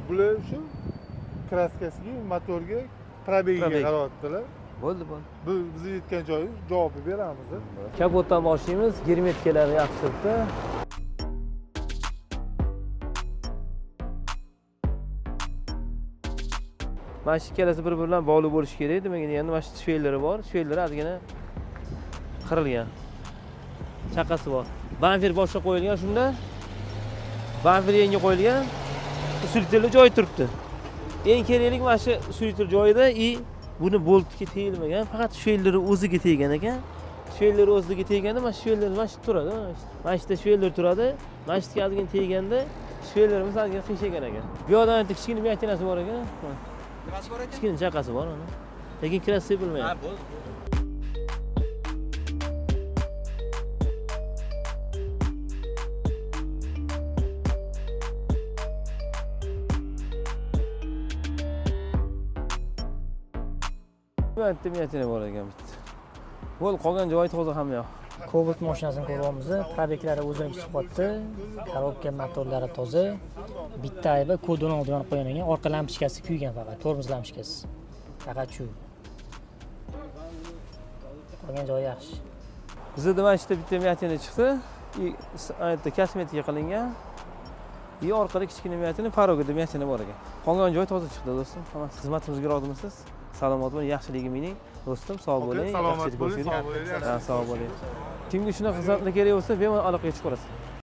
Bular shu краска siga, motorga, пробег iga Пробег. Qarayaptilar. Bo'ldi, bo'ldi. Bu bizni yetgan joyi javobni beramiz. Kapotdan boshlaymiz. Герметика lari yaxshi turibdi. Mana shu ikkalasi bir biri bilan bog'liq bo'lishi kerak. Nimaga deganda, mana shu швеллер i bor. Швеллер i ozgina qirilgan. Chaqasi bor. Bamper boshqa qo'yilgan shunda. Bamper yangi qo'yilgan. Усилитель li joyi turibdi. Eng kerakli mana shu усилитель joyida и buni boltga tegilmagan, faqat швеллер i o'ziga teggan ekan. Швеллер o'ziga teganda mana швеллер mana shu turadi, mana shu. Mana shu yerda швеллер turadi. Mana shu yerga ozgina teganda швеллер imiz ozgina qiyshaygan ekan. Bu yoqdan bitta kichkina вмятина si bor ekan. Nimasi bor ekan? Kichkina chaqasi bor uni. Lekin краска sepilmagan. Ha, bo'ldi. Bitta вмятина bor ekan bitta. Bo'ldi, qolgan joyi toza hamma yoq. Cobalt mashinasini ko'ryapmiz. Пробег lari o'zini chiqyapti. Коробка, motorlari toza. Bitta aybi kod 16 yonib qo'ygan ekan. Orqa lampochkasi kuygan faqat, tormoz lampochkasi. Faqat shu. Qolgan joyi yaxshi. Bizda mana shu yerda bitta вмятина chiqdi. И ana yerda kosmetika qilingan. И orqada kichkina вмятина, порог ida вмятина bor ekan. Qolgan joyi toza chiqdi, do'stim. Hammasi xizmatimizga rozimisiz? Salomat bo'ling, yaxshiligim mening. Do'stim, sog' bo'ling. Salomat Yaxshilik bo'ling, ko'rishaylik. sog' bo'ling. Ha, sog' bo'ling. Kimga shunaqa xizmatlar kerak bo'lsa, bemalol aloqaga chiqaverasiz.